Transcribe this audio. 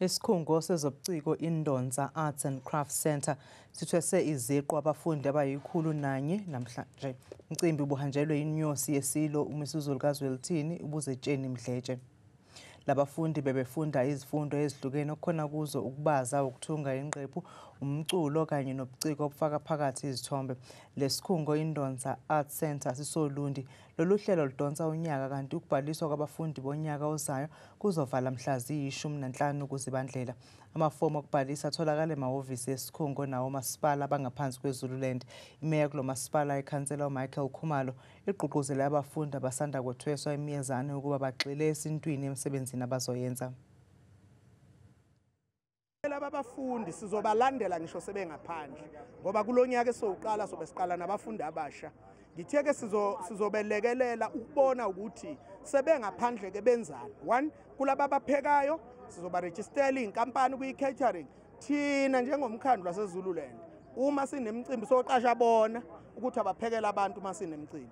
Isikhungo sezobuciko Indonsa Arts and Crafts Centre sithwese iziqu abafundi abayi-101 namhlanje. Umcimbi ubuhanjelwe inyosi yeSilo uMisuzulu kaZwelithini uBuzetsheni Mdletshe. Labafundi bebefunda izifundo ezihlukene okukhona kuzo ukubaza, ukuthunga ingqephu, umculo kanye nobuciko obufaka phakathi izithombe. Lesikhungo Indonsa Arts Centre sisoLundi. Lolu hlelo ludonsa unyaka kanti ukubhaliswa kwabafundi bonyaka ozayo kuzovala mhla ziyi-15 kuZibandlela. Amafomu okubhalisa atholakala emahhovisi esikhungo nawomasipala abangaphansi kweZululand. Imeya kulo masipala ikhansela uMichael Khumalo igqugquzele abafundi abasanda kwethweswa imiyezane ukuba bagxile esintwini emsebenzini abazoyenza. Laba bafundi sizobalandela ngisho sebengaphandle, ngoba kulonyaka esowuqala sobe siqala nabafundi abasha. Ngithe-ke sizobelekelela ukubona ukuthi sebengaphandle ke benzani. One, kulaba abaphekayo sizobarejistela iy'nkampani kwi-catering. Thina njengomkhandlu waseZululand uma sinemicimbi soqasha bona ukuthi abaphekele abantu uma sinemicimbi.